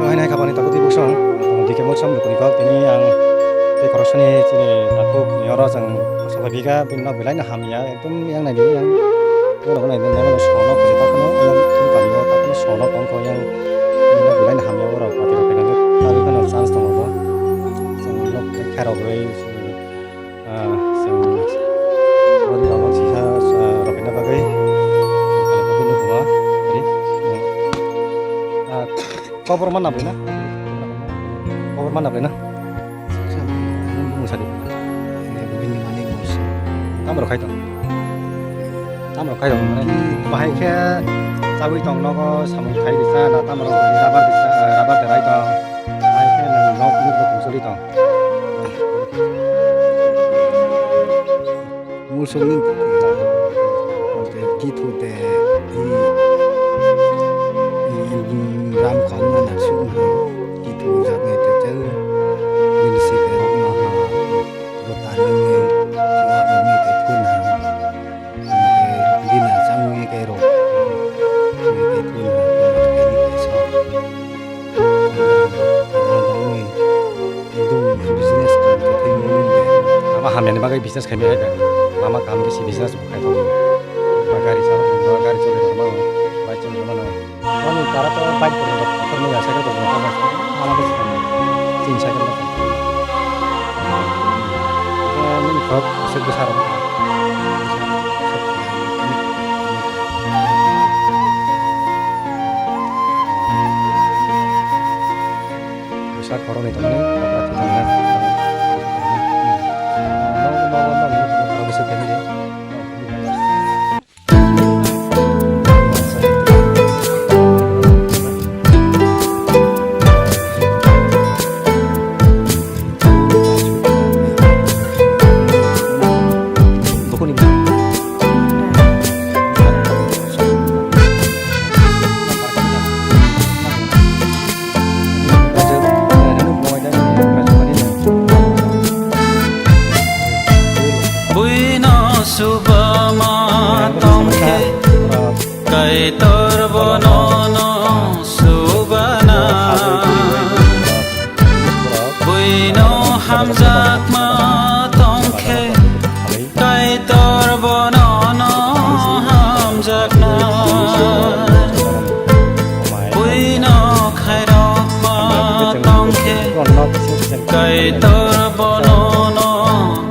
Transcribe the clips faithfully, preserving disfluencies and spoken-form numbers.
Hai nai kha bani takhuk twi bwsong, ang tongmo D K Motsom Lukuni kok, tini ang tei khoroksani chini takhuk ni oro chwng khoroksa bai bikha, bini nok belai no hamya, ekdom yang nai di yang. Borok nai nai mano sono khe takhuk no yang tini pali o takhuk no sono tong kho yang, bini nok belai no hamya, borok pati rok khe nang khe takhuk no chance tongo bo. Chwng nok khe khairok rwi, ah, chwng boni bagwi sisa, ah, rok khe na bagwi, khe na bagwi nukhungo, tini, ah, Kobor manna bwlai na? Kobor manna bwlai na? Bini mani mos. Tamo rok khai tong? Tamo rok khai tong? Bahai khe chawi tong nogo samung khai risa na tamo rok rabar risa, rabar derai tong. Bahai khe nwng nok nuk nuk soli tong. Musulni kithu te i, i, i ram kong na na su na kithu jak ne te chau. Bin si te rok no ha. Rota ni ne wa ni te thun ha. Te bina chang ni ke rok. Ni te thun ha. Te ni ke sa. Business kam khe thwimung de. Mama hamyani bagwi business khaimani hai da. Mama kam khe si business bo khai tongo. Ba gari chalo, ba gari choli rwmano, bike choli rwmano. Mani tara to bike bo rwmano, motor maya cycle bo rwmano, mama khe si khaimani. Chini cycle bo. Nini khorok se bwsa rok. Bwsa khoroknwi tongmani, okra thwi tongmani. Nogo, nogo, nogo, nogo, nogo, bwswk family. Bukhukni. Buino subama tongkhe, Kaitor bono no subana. Buino hamjakma tongkhe, Kaitor bono no hamjakna. Buino khairokma tongkhe, Kaitor bono no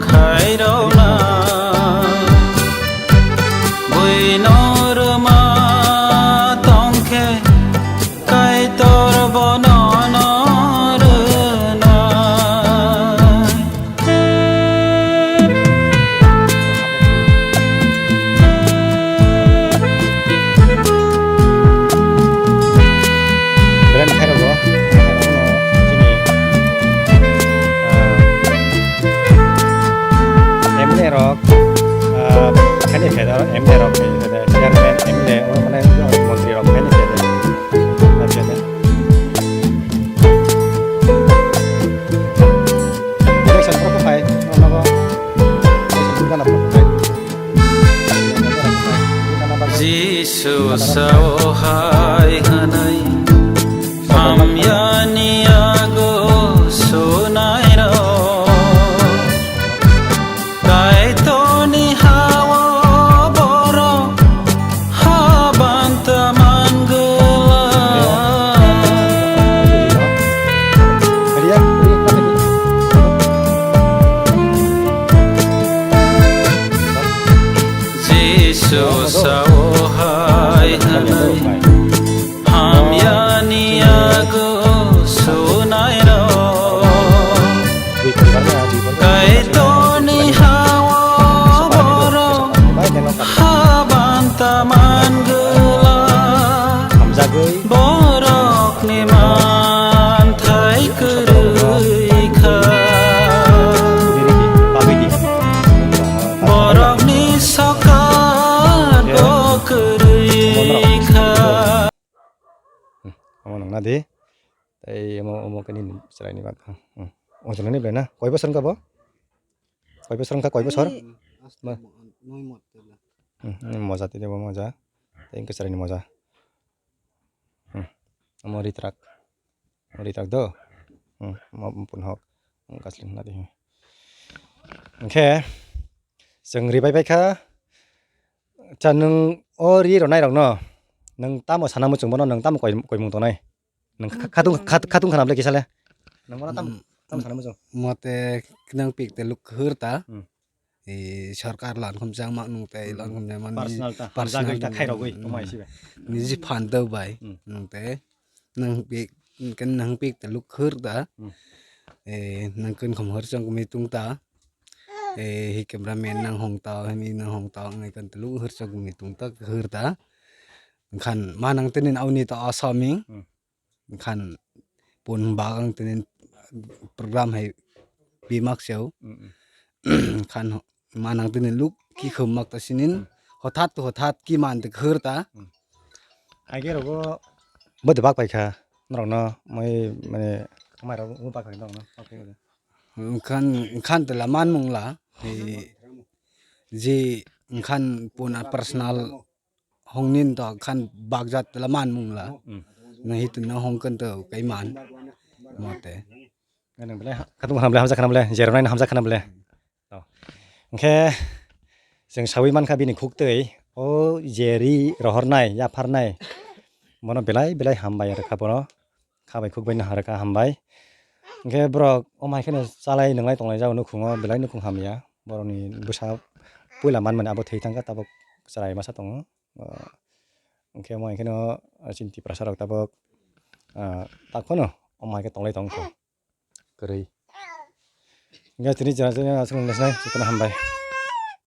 khairokna. Buino rwma tongkhe, Kaitor bono no rwnai. Belai ni khairokgo, khairokno chini, ah, M L A rok, ah, khaini phaida, M L A rok khaini phaida, chairman, M L A, oro mane montri rok khaini phaida. Election phuru phai, nogo election phuru gana phuru phai. Jisu sao hai hwnwi hamyani yago sunairok. Kaitorni ha-o borok haban ta man glak. Jisu sao hai hwnwi hamyani yago sunairok. Kaitorni ha-o borok haban ta man glak. Borokni manthai kwrwi kha. Borokni sokat bo kwrwi kha. Hmm, omo nangna di. Tei omo, omo khe nini chwraini bak. Hmm. Ojolani belai na? Koi bosor wngkha bo? Koi bosor wngkha, koi bosor? Noi, ma- noi mot tela. Hmm, hmm, moja tini bo moja. Tei wngkha chwraini moja. Hmm. Omo ritrak. Ri tak do. Hmm, mo pun hok. Kasling na di. Oke. Seng ri bai bai kha. Cha nung o ri ro nai rok no. Nung tamo sana muchung bono nung tamo koi koi mung tongnai. Nung kha- khatung khat- khatung khana ble kisale. Nung bono tam tam sana muchung. Mote nang pik te luk khur ta. Hmm. I sorkar lan khum chang mak nung te Hmm. lan khum jang man ni Personal ta, personal hamjagwi ta nung- khairogwi, hmm. Tongmai sibe. Niji phan tau bai Hmm. nung te nang pik kan nang pik te luk khur ta. Hmm. Eh, nang kun khum hor chang mi tung ta. Eh, hi cameraman nang hong ta, hi nang hong ta, ngai kan te luk hor chang mi tung ta khur ta. Khan ma nang tenin auni ta asami. Hmm. Khan pun bak ang tenin program hai bimak seu. Mm, mm. Khan ho- manang tenin luk ki khum mak ta sinin. Mm. Hothat to hothat ki man te khur ta. Mm. Age rogo bo de bak pai kha. Norok no mai mane mai rok bo bak pai norok no. Okay, okay. Khan khan te la man mung la. Hi ji khan pun a personal hongnin to khan bakjat la man mung la. Hmm. Na hitu na hong kan to kai man. Mote. Nang belai ha- khatung khana belai hamjak khana belai, jeronai hamjak khana belai. To. Hingkhe chwng sawi mankha bini khuktwi o je ri rohornai, yapharnai. Bono belai belai hambai rwkha bono. Kha bai khuk bai no harwkha hambai. Hingkhe borok omo hai kheno chalai nwnglai tonglai jago nukhungo belai nukhung hamya. Borokni bwsa puila manmani abo thwi thangkha tabuk chwrai masa tongo. Ah, hingkhe omo hai kheno chini Tiprasa rok tabuk, ah, tak phano omo hai khe tonglai tongkha kwrwi. Hingkhe tini jora jora aswk nang nai jotono hambai.